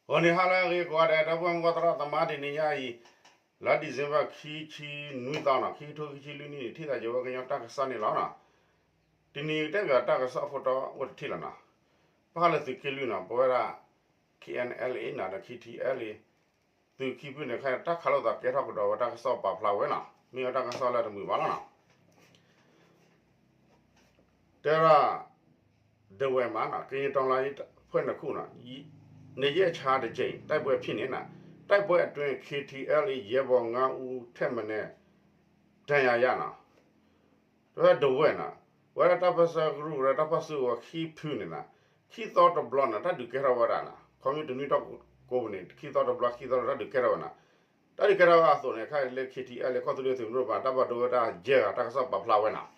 ဂီၤနံၤဟါလၢအဂ့ၤကိးဂၤဒဲး ဒီပုၢ်ဝဲၢ်မုၣ်ခွါသရၣ်သမါ တနံၤညါအံၤ လါ December ခံဆံနွံသီနီၤ ခံကထိခံဆံလွံၢ်နံၣ်န့ၣ် ထံၣ်သးယဝဲကညီတၢ်ကစီၣ်န့ၣ်လီၤနီၤ. တနံၤတဲဘၣ်တၢ်ကစီၣ်ဖိတီအိၣ်တထံၣ်လီၤနီၤ. ဘၣ်ဃးလၢသုးက့လွံၢ်နီၤ ပဝဲဒၣ် K N L A နီၤဒီး K T L A သုးခံဖုန့ၣ် ခဲတၢ်ခးလိာ်သးကဲထီၣ်ကဒီးဝဲတၢ်ကစီၣ်ပာ်ဖျါဝဲနီၤ မ့ၢ်ဝဲတၢ်ကစီၣ်လၢတမုာ်ဘၣ်လီၤနီၤ. တဲဒၣ် ဒဝဲၢ်မးနီၤ ကရင်တော်လှန်ရေးအဖွဲ့နှစ်ခုနီၤ နှစ်ရက်ခြားတစ်ကြိမ်တိုက်ပွဲဖြစ်နေနီၤ တိုက်ပွဲအတွင်း K T L A ရဲဘော်ငါးဦးထက်မနည်းဒဏ်ရာရနီၤ တဝဲဒဝဲၢ်နီၤ ဝဲဒၣ်တၢ်ပၢၢ်ဆၢကရူၢ်ကရၢတၢ်ပၢၢ်ဆၢဝဲခံဖုန့ၣ်နီၤ ခံသီတဘျီန့ၣ် တၢ်ဒုးကဲထီၣ်ဝဲဒၣ်နီၤ ခီမ့ၢ်တနွံတီၢ်ကိးပူၤန့ၣ် ခံသီတဘျီ ခံသီတဘျီတၢ်ဒုးကဲထီၣ်ဝဲနီၤ. တၢ်ဒုးကဲထီၣ်ဝဲအသိးန့ၣ် ခါလၢ K T L လၢကီၢ်သူလ့ၤသုးမုၢ်ဒိၣ်ပှၤတၢ်ဘၣ်ဒိဝဲဒၣ်ယဲၢ်ဂၤ တၢ်ကစီၣ်ပာ်ဖျါဝဲနီၤ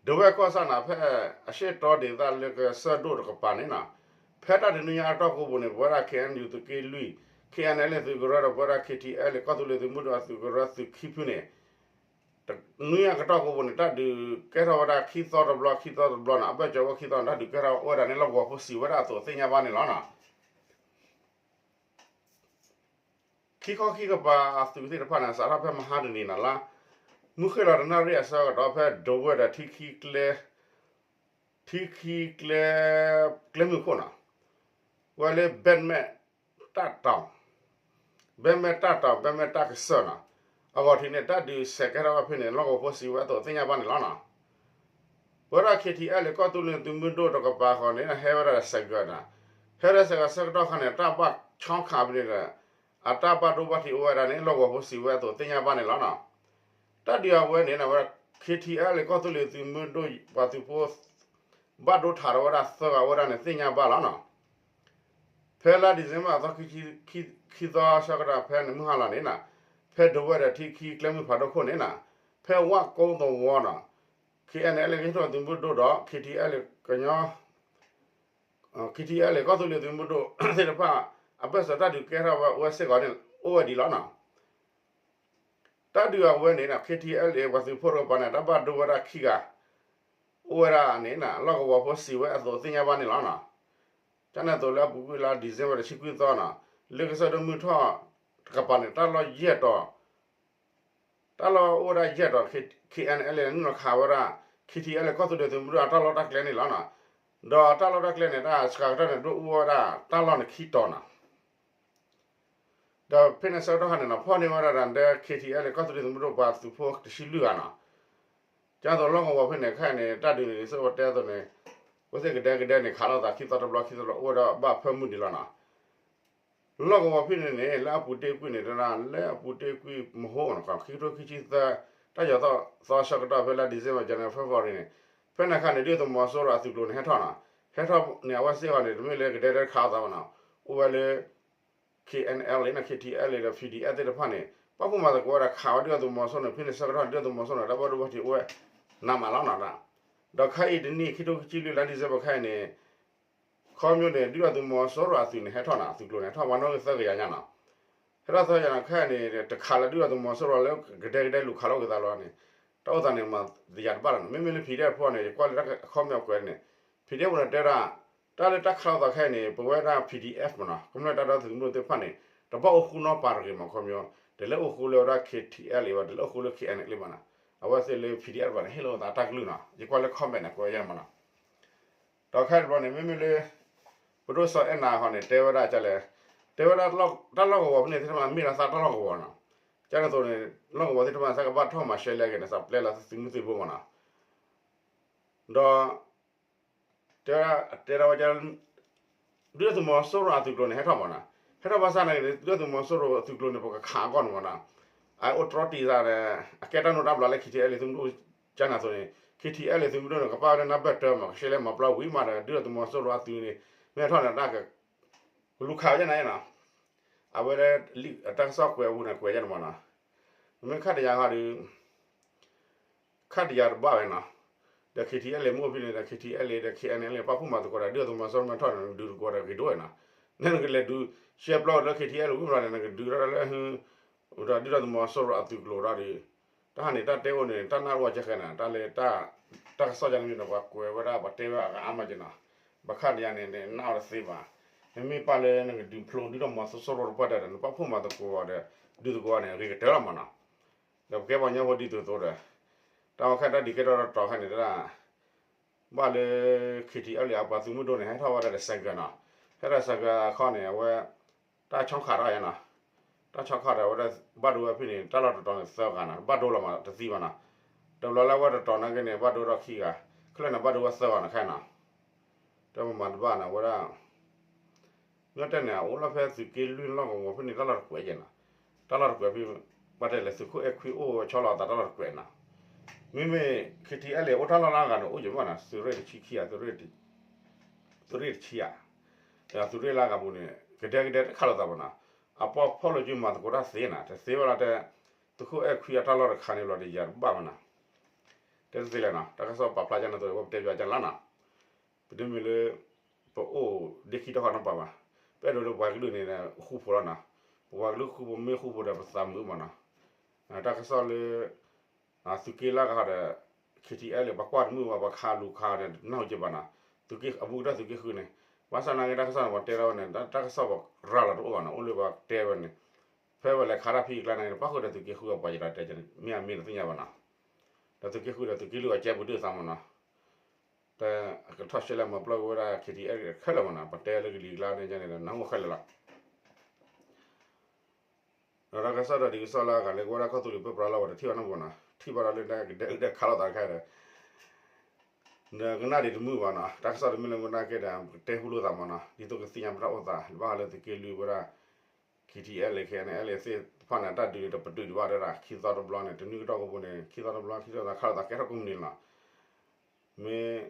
ဒဝဲၢ်ကီၢ်ဆၣ်နီၤ ဖဲအရှေ့တောဒေသလၢကစၢၢ်ဒိၣ်တကပၤန့ၣ်နီၤ ဖဲတၢ်တနွံညါအတီၢ်ကိးပူၤန့ၣ် ပဝဲဒၣ် K N U သုးက့လွံၢ် K N L A သုးကရၢဒီးပဝဲဒၣ် K T L ကီၢ်သူလ့ၤသုးမုၢ်ဒိၣ်အသုးကရၢသုးခံဖုန့ၣ် တနွံညါကတီၢ်ကိးပူၤန့ၣ် တၢ်ဒုးကဲထီၣ်ဝဲဒၣ်ခံသီတဘျီ ခံသီတဘျီနီၤ အဘၢၣ်စၢၤအိၣ်ခံသီန့ၣ် တၢ်ဒုးကဲထီၣ်ဝဲဒၣ်န့ၣ် လီၢ်ကဝီၤဖိစံးဝဲဒၣ်အသိးသ့ၣ်ညါဘၣ်န့ၣ်လီၤနီၤ. ခံခီခံကပၤအသုးသ့ၣ်တဖၣ်န့ၣ် စးထီၣ်ဖဲမဟါတနံၤနီၤလါ မုၢ်ဃ့ၢ်လီၤတနၣ်ရံၣ်အဆၢကတီၢ်ဖဲဒဝဲၢ်ဒီးထံခံကျဲ ထံခံကျဲ ကျဲမုၢ်ခိၣ်နီၤ ဝဲလၢဘဲမဲာ်တၢ်တီၤ ဘဲမဲာ်တၢ်တီၤ ဘဲမဲာ်တၢ်ကစၢၢ်နီၤ အဂီၢ်ထံးန့ၣ် တၢ်ဒုးစဲးကဲထီၣ်ဝဲဖဲန့ၣ် လီၢ်ကဝီၤဖိစံးဝဲအသိးသ့ၣ်ညါဘၣ်န့ၣ်လီၤနီၤ. ပဝဲဒၣ် K T L ကီၢ်သူလ့ၤသုးမုၢ်ဒိၣ်တကပၤဃီန့ၣ် ဟဲဝဲဒၣ်ဒီးစဲးကၢၤနီၤ ဟဲဝဲဒၣ်စဲးကၢၤဆၢကတီၢ်ခါန့ၣ် တၢ်ဘၣ်ဆီခးဖဲန့ၣ်ဒီး အတၢ်ဘၣ်ဒိဘၣ်ထံးအိၣ်ဝဲဒၣ်န့ၣ် လီၢ်ကဝီၤဖိစံးဝဲအသိးသ့ၣ်ညါဘၣ်န့ၣ်လီၤနီၤ. တၢ်ဒုးအဝဲန့ၣ် ဝဲဒၣ် K T L ကီၢ်သူလ့ၤသုးမုၢ်ဒိၣ်ပှၤသုးဖိ ဘၣ်ဒိထးထီၣ်ဝဲဒၣ်သၢဂၤဝဲဒၣ်န့ၣ်သ့ၣ်ညါဘၣ်လီၤနီၤ. ဖဲလါ December အသီ ခံသီဆၢကတီၢ်ဖဲန့ၣ်မုၢ်ဟါလီၤန့ၣ်နီၤ ဖဲဒဝဲၢ်ဒီးထံခံကျဲမုၢ်ဖးဒိၣ်ခိၣ်န့ၣ်နီၤ ဖဲဝၣ်ကိသဝီနီၤ K N L ကဟ့ၣ်ထီၣ်သုးမုၢ်ဒိၣ်ဒီး K T L ကညီ K T L ကီၢ်သူလ့ၤသုးမုၢ်ဒိၣ်သ့ၣ်တဖၣ် အဘၢၣ်စၢၤတၢ်ဒုးကဲထီၣ်ဝဲအိၣ်ဝဲစ့ၢ်ကီးန့ၣ် အိၣ်ဝဲဒံးလီၤနီၤ. တၢ်ဒုးအဝဲန့ၣ်နီၤ K T L ပှၤသုးဖိတကပၤန့ၣ် တၢ်ဘၣ်ဒိဝဲဒၣ်ခံဂၤ အိၣ်ဝဲဒၣ်န့ၣ်နီၤ လီၢ်ကဝီၤဖိစံးဝဲအသိးသ့ၣ်ညါဘၣ်န့ၣ်လီၤနီၤ. ကန့ၣ်အသိးလၢအပူၤကွံာ်လါ December တဆံခွံသီနီၤ လၢကစၢၢ်ဒိၣ်မုၢ်ထီၣ်တကပၤန့ၣ် တၢ်လီၢ်ယဲၢ်တီၤ တၢ်လီၢ်အိၣ်ဝဲဒၣ်ယဲၢ်တီၤ K N L န့ၣ် နုာ်လီၤခးဝဲဒၣ် K T L ကီၢ်သူလ့ၤသုးမုၢ်ဒိၣ်အတၢ်လီၢ်တၢ်ကျဲန့ၣ်လီၤနီၤ. ဒီးတၢ်လီၢ်တၢ်ကျဲန့ၣ် တၢ်ဆှးကတၢၢ်န့ၣ် ဒိၣ်အိၣ်ဝဲဒၣ်တၢ်လီၢ်န့ၣ်ခံတီၤနီၤ. ဒီးဖဲန့ၣ်ဆၢကတီၢ်ခါန့ၣ်နီၤ ဖီၣ်န့ၢ်ဝဲဒၣ်ဒီး K T L ကီၢ်သူလ့ၤသုးမုၢ်ဒိၣ်ပှၤသုးဖိတဆံလွံၢ်ဂၤနီၤ. ကန့ၣ်အသိးလီၢ်ကဝီၤဖဲန့ၣ်ခဲအံၤန့ၣ် တၢ်ဒုးန့ၣ် ဒ်သိးပတဲအသိးန့ၣ် အဝဲသ့ၣ်ကဒဲကဒဲန့ၣ် ခးလိာ်သးခံသီတဘျီခံသီတဘျီ အိၣ်ဝဲဒၣ်ဘၣ်ဖၢမုၢ်ဒံးလီၤနီၤ. လီၢ်ကဝီၤဖဲန့ၣ်န့ၣ် လၢအပူၤတ့ၢ်ကွံာ်န့ၣ် တလၢလၢအပူၤတ့ၢ်ကွံာ်မဟိနီၤ ခံကထိခံဆံသၢ တၢ်ယီၤသီသီဆၢကတီၢ်ဖဲလါ December January February န့ၣ် ဖဲန့ၣ်အခါန့ၣ် ဒုၣ်ဒါသုးမီၤစိရိၤအသုးကျိၤန့ၣ် ဟဲထီၣ်နီၤ ဟဲထီၣ်န့ၣ် အဝဲသ့ၣ်အဂီၢ်န့ၣ် တမ့ၢ်လၢကဒဲဒဲခးအသးဘၣ်နီၤ အိၣ်ဝဲလၢ K N L န့ၣ် K T L ဒီး P D F သ့ၣ်တဖၣ်န့ၣ် ပာ်ဖှိၣ်မၤသကိးဝဲဒၣ်ခးဝဲဒုၣ်ဒါသုးမီၤစိရိၤန့ၣ် ဖဲန့ၣ်ဆၢကတီၢ်န့ၣ် ဒုၣ်ဒါသုးမီၤစိရိၤန့ၣ် တၢ်ဘၣ်ဒိဘၣ်ထံးအိၣ်ဝဲ နးမးလီၤနီၤ. ဒီးခဲအံၤတနံၣ် ခံကထိခံဆံလွံၢ်လါ December ခဲအံၤန့ၣ် ခီဖျိန့ၣ် ဒုၣ်ဒါသုးမီၤစိရိၤအသုးန့ၣ် ဟဲထီၣ်နီၤ အသုးကျိၤန့ၣ် ဟဲထီၣ်ပှၤနီၣ်ဂံၢ်သၢကယၤညါနီၤ ဟဲထီၣ်သၢကယၤန့ၣ် ခဲအံၤန့ၣ် တခးလၢဒုၣ်ဒါသုးမီၤစိရိၤလၢကဒဲကဒဲလူၤခးလိာ်က့ၤသးလီၤန့ၣ် တၢ်အိၣ်သးန့ၣ်မၤသယၤတဘၣ်လီၤနီၤ မ့မ့ၢ်လၢ P D F ဖိန့ၣ် ယကွၢ်လၢတၢ်ခီပညီကွဲးန့ၣ် P D F ဖိန့ၣ်တဲဒၣ် တၢ်လၢတၢ်ခးလိာ်သးခဲအံၤန့ၣ် ပဝဲဒၣ် P D F မ့ၢ်နီၤ ကမျၢၢ်တၢ်ဒီသဒၢသုးမုၢ်သ့ၣ်တဖၣ်န့ၣ် တဘၣ်အိၣ်ဃူနီၢ်ပၤတဂ့ၤမး ခီပညီ တလဲၤအိၣ်ဃူလၢဝဲဒၣ် K T L ဘၣ် တလဲၤအိၣ်ဃူလၢ K N L ဘၣ်နီၤ အဝဲသ့ၣ်လၢ P D F ဘၣ်န့ၣ် ဟ့ၣ်လိာ်သးတၢ်ကလုၢ်နီၤ ယကွၢ်လၢ comment န့ၣ် ကွဲးယဲၢ်မးနီၤ ဒီးခဲအံၤတဘျီန့ၣ် မ့မ့ၢ်လၢ ပဒိၣ်စီၤအဲၣ်နၤဟီန့ၣ် တဲဝဲဒၣ်ကလဲၣ် တဲဝဲဒၣ်တၢ်လီၢ်ကဝီၤဖဲန့ၣ်သ့ၣ်တဖၣ် မ့ၢ်ဒၣ်သးတၢ်လီၢ်ကဝီၤနီၤ ကန့ၣ်အသိးန့ၣ် လီၢ်ကဝီၤသ့ၣ်တဖၣ် သးကဘၣ်ထီၣ်မၤရှဲလဲက့ၤန့ၣ် သးပျဲလီၤသုးမုၢ်သံၣ်ဘိမးနီၤ ဒီး တဲ တဲဒၣ်ဝဲ ဒုၣ်ဒါသုးမီၤစိရိၤအသုးကျိၤန့ၣ် ဟဲထီၣ်မးနီၤ ဟဲထီၣ်ဘၣ်ဆၣ်န့ၣ် ဒုၣ်ဒါသုးမီၤစိရိၤအသုးကျိၤန့ၣ် ပကခးအဂီၢ်န့ၣ်မးနီၤ အအိၣ်တြီတံာ်သးဒီး အကဲတၢ်နိးတၢ်ဘျးလၢ K T L သုးမုၢ်ဒိၣ် ကန့ၣ်အသိးန့ၣ် K T L သုးမုၢ်ဒိၣ်န့ၣ် ကပာ်ဝဲလၢနၢ်ပၢၢ်တၢမး ကရှဲလဲမၤပျီဝံၤမးဒီး ဒုၣ်ဒါသုးမီၤစိရိၤအသုးန့ၣ် မ့ၢ်ဟဲထီၣ်န့ၣ် တၢ်က ကလူၤခးဝဲဒၣ်န့ၣ်နီၤ အဝဲလၢ တၢ်ကစီၣ်ကွဲးအပူၤန့ၣ် ကွဲးယဲၢ်န့ၣ်မးနီၤ မ့မ့ၢ်ခါတယၤဟီဒီး ခါတယၤတဘၣ်ဝဲနီၤ ဒီး K T L မ့ၢ်အိၣ်ဖဲန့ၣ်ဒီး K T L ဒီး K N L ပာ်ဖှိၣ်မၤသကိးဒီး ဒုၣ်ဒါသုးမီၤစိရိၤမ့ၢ်ထီၣ်န့ၣ် နကဒုးသကိးဒီးဂ့ၤဒိၣ်ဝဲနီၤ နနကလဲၤဒုး ရှဲပျီဝဲလၢ K T L ဝံၤမးန့ၣ် နကဒုးထီၣ်လၢ ဒီးဒုၣ်ဒါသုးမီၤစိရိၤအသုးကျိၤဒီး တၢ်ဟးန့ၣ် တၢ်တဲအိၣ်န့ၣ် တၢ်နၢ်အိၣ်ကဲဃဲနီၤ တၢ်လၢ တၢ်ကစီၣ်ယၤန့ၣ်မ့ၢ်ဒီး ပှၤကွဲးဝဲဒၣ် ပှၤတဲဝဲဒၣ်အါမးက့နီၤ ဘၣ်ခါတယၤန့ၣ် နၢ်အီၤတသ့ဘၣ် နမ့ၢ်ပာ်လၢနကဒုးဖျိဒုးထီၣ်မၤစိစိရိၤတပှၢ်တၢၢ်ဒီး နပာ်ဖှိၣ်မၤသကိးဒီး ဒုးသကိးန့ၣ် အဂ့ၤကတၢၢ်လီၤမးနီၤ. ဒီးပကဲပှၤကညီဖိဒ်သိးသိးဒီး တၢ်ဝဲခဲတၢ်ဒုးကဲထီၣ်တတီၤခဲန့ၣ်တဒၣ် ဘၣ်လၢ ခံထံအဲလ့ၣ် အပှၤသုးမုၢ်ဒိၣ်န့ၣ် ဟဲထီၣ်ဝဲဒၣ်ဒီးစဲးကၢၤနီၤ. ဟဲထီၣ်စဲးကၢၤအခီန့ၣ် အဝဲ တၢ်ဆီၣ်ခးထီၣ်ယါနီၤ. တၢ်ဆီၣ်ခးဒီး အဝဲဒၣ်ဘၣ်ဒိဝဲဖဲန့ၣ် တၢ်လီၢ်တတီၤန့ၣ်သၢဂၤနီၤ, ဘၣ်ဒိလီၤမးတသံဘၣ်နီၤ. တဘျီလၢအဝဲတတီၤနာ်က့န့ၣ် ဘၣ်ဒိထီၣ်ခံဂၤ, ခဲလၢာ်န့ၣ် ဘၣ်ဒိဝဲသၢဂၤနီၤခဲနီၤ. တၢ်ပမၤတဘၣ်န့ၣ် အဝဲဒၣ် မ့ၢ်တဲန့ၣ် အအိၣ်လီၤဖဲသုးက့လွံၢ်လီၢ်ကဝီၤဖဲန့ၣ် တၢ်လီၢ်တကွဲးယဲနီၤ. တၢ်လီၢ်တကွဲးဖဲ ပှၤတဲလဲၣ် သုးခိၣ်အဲၣ်ခွံအိၣ်ဝဲဆီလီၤအသးတၢ်လီၢ်တကွဲးနီၤ. မ့မ့ၢ် ခံထံအဲလ့ၣ် အိၣ်တၢ်လီၢ်လၢအဂၤန့ၣ် အိၣ်ယဲၢ်မးနီၤ, သုးရ့ၣ်တဆံခံဂၤ, သုးရ့ၣ်တဆံဧါ, သုးရ့ၣ်လၢအဂၤပူၤန့ၣ် ကဒဲကဒဲတခါလိာ်သးမးနီၤ. အပီၢ်ဖီၣ်လိာ်စုမၤသကိးတၢ်သ့နီၤ, တသ့ဝဲလီၤတဲ သုးခိၣ်အဲၣ်ခွံအတၢ်လီၢ်တခါန့ၣ်ဘျီဒီး ယၤတဘၣ်မးနီၤ. တဲတသ့လဲၣ်နီၤ, တၢ်ကစီၣ်ပာ်ဖျါကန့ၣ်သိး ပတဲပၠးကန့ၣ်လီၤနီၤ. ပတမ့ၢ်လၢ ပအိၣ်ဒ့ခံထီၣ်ဃီနီတပၤဘၣ်. ပအဲၣ်ဒိးလၢပှၤကလုာ်န့ၣ် ဃူဖိးလီၤနီၤ. ပပှၤကလုာ်ဃူဖိး မ့ၢ်ဃူဖိးဒီးပသးမုာ်မးနီၤ. တၢ်ကစီၣ်လၢ သုးက့လၢအဂၤဒီး ခံထံအဲလ့ၣ် ပှၤကွၢ်တမုာ်ဘၣ် ပှၤခးလူၤခးန့ၣ် နၢ်ဟူက့ၤဘၣ်နီၤ. သုးက့အဘူးကတၢၢ်သုးက့ဃုန့ၣ် ဘၣ်ဆၣ်နာ်က့တၢ်ကစီၣ်န့ၣ် ပှၤတဲထီၣ်ဝဲန့ၣ် တၢ်ကစီၣ်ပှၤရၤလီၤတအိၣ်ဘၣ်နီၤ, အိၣ်လၢပှၤတဲဝဲန့ၣ် ဖဲဝဲလဲၤခးတၢ်ဖံးကျါန့ၣ် ပၣ်ဃုာ်ဒီးသုးက့ဃုအပှၤယတၢ်တဲန့ၣ် မ့ၢ်အမ့ၢ်တသ့ၣ်ညါဘၣ်နီၤ. ဒီးသုးက့ဃုဒီးသုးက့လွံၢ်အကဲပူၤဒုးသးမးနီၤ. တၢ်ကထီၣ်ရှဲလဲၣ်မၤပျီက့ၤဝဲဒၣ် ခံထံအဲလ့ၣ် ခဲလၢာ်မးနီၤ, ပှၤတဲလၢကလံၤကျါန့ၣ်န့ၣ် နၢ်ဟူခဲလၢာ်လီၤ. ဒီးတၢ်ကစီၣ်ဒီးဒ်ကစီၣ်လၢအဂၤလၢကဝဲဒၣ်ကီၢ်သူလ့ၤပၢပြးလီၤဝဲဒီးထံၣ်ဘၣ်နီတဘိနီၤ, ထံၣ်ဘၣ်ဒီးလၢတၢ်ကဒဲကဒဲခးလိာ်သးတခါဒီး ဒီးကနၣ်ဒံးတမုာ်ဘၣ်နီၤ, တၢ်ကစီၣ်တမ့ၢ်လၢကနၣ်က့ဒီး ပကတဲဟူလိာ်သးမးနီၤ, ဒ်သိးကသ့ၣ်ညါပတၢ်အိၣ်သး ဘၣ်ဃးလၢသုးက့လွံၢ်ဝဲဒၣ် ခံထံအဲလ့ၣ် ခံထံအဲလ့ၣ်သ့ၣ်တဖၣ်န့ၣ် အတၢ်ဒုးန့ၣ် တပတုာ်ဒံးဘၣ်တဲဒၣ် ခံသီတဘျီန့ၣ် တနွံကတီၢ်ကိးပူၤန့ၣ် ခံသီတဘျီ ခံသီတဘျီခးလိာ်သးကဲထီၣ်ကိးမုၢ်နံၤလီၤ. မ့ၢ်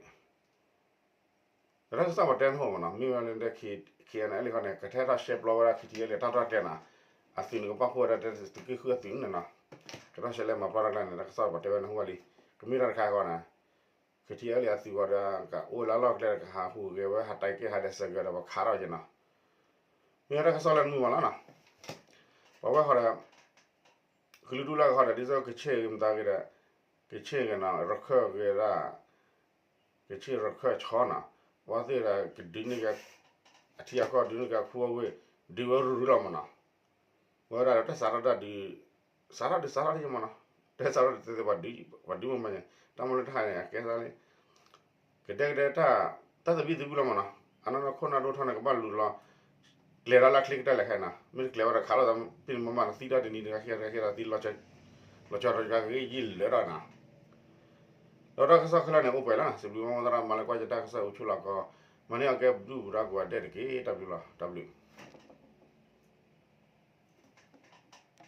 ဒီးတၢ်ကစီၣ်ပှၤတဲန့ၣ်မးနီၤ, မ့ၢ်ဝဲလၢ ခံထံအဲလ့ၣ် ခီန့ၣ် ကထဲထီၣ်ရှဲပျီဝဲဒၣ် ခံထံအဲလ့ၣ် တၢ်ထီၣ်ကျဲနီၤ, အသုးန့ၣ်ကပာ်ဖှိၣ်ဝဲဒၣ်တဲသုးက့ဃုအသုးန့ၣ်နီၤ, ကထီၣ်ရှဲလဲၣ်မၤပျီတၢ်ကျါန့ၣ် တၢ်ကစီၣ်ပှၤတဲဝဲနၢ်ဟူဝဲလံ, ကမ့ၢ်တၢ်တခါဃီန့ၣ် ခံထံအဲလ့ၣ် အသုးဃီဒီး ကအိၣ်လၢအလီၢ်ကျဲဒီး ကဟးဟူးဂဲၤဝဲ ဟးတဲက့ၤ ဟးဒဲးစဲးကဲးဒီး ပှၤခးထီၣ်က့ၤနီၤ, မ့ၢ်ဝဲတၢ်ကစီၣ်လၢနမုာ်မးလီၤနီၤ, ပှၤဝဲဃီဒီး ကလုာ်ဒူၣ်လၢကဟီဒီး ဒ်သိးကဆ့ၣ်ဂ့ၤမတၤဂ့ၤဒီး ကဆ့ၣ်ဂ့ၤနီၤ ရခၢၣ်ဂ့ၤဒၣ် ကဆ့ၣ်ရခၢၣ်ဆီနီၤ, ပှၤသ့ၣ်ဒီးကဒုးန့ၢ်က့ၤ အထံအကီၢ် ဒုးန့ၢ်က့ၤအခိအဝ့ၢ် ဒုးဝဲရူၤရူၤလီၤမးနီၤ, ဝဲဒၣ်ဒီးတၢ်စးထီၣ်တၢ်ဒုး စးထီၣ်ဒုးစးထီၣ်ဒ်မးနီၤ, တၢ်စးထီၣ်ဒုးသ့သ့ပှၤဒုး ပှၤဒုးမးမးန့ၣ် တၢ်မၤလၢတဟါန့ၣ် အကဲသးလၢ ကဒဲကဒဲတၢ် တၢ်သဘံၣ်သဘုၣ်လီၤမးနီၤ, အနီၢ်နီၢ်ခိၣ်နၢ်ဒိၣ်ထီၣ်န့ၣ် ကဘၣ်လူၤလီၤ ကျဲၤလီၤလၢချ့ကတၢၢ်လဲၣ်ခဲနီၤ, မ့ၢ်တကျဲၤဝဲဒီးခးလိာ်သး ဖဲန့ၣ်မးမးန့ၣ် သံတီၢ်တနံၤတဂၤ ခံဂၤတဂၤ ခံဂၤတဂၤ သံလီၤဆီတဂၤဂ့ၤ ယံာ်လၢာ်ဒီးနီၤ, ဒီးတၢ်ကစီၣ်ခဲလၢာ်န့ၣ် အိၣ်ပှဲၤလီၤနီၤ, စံးဘျုးမီသရၣ် မၤလၢကွၢ်ယတၢ်ကစီၣ်အိၣ်ဆူၣ်လီၤကီး, မၤန့ၢ်အီၤကဲဘျုးပူၤဒီးကိးဂၤဒဲးတက့ၢ်, တၢ်ဘျုးလီၤ, တၢ်ဘျုး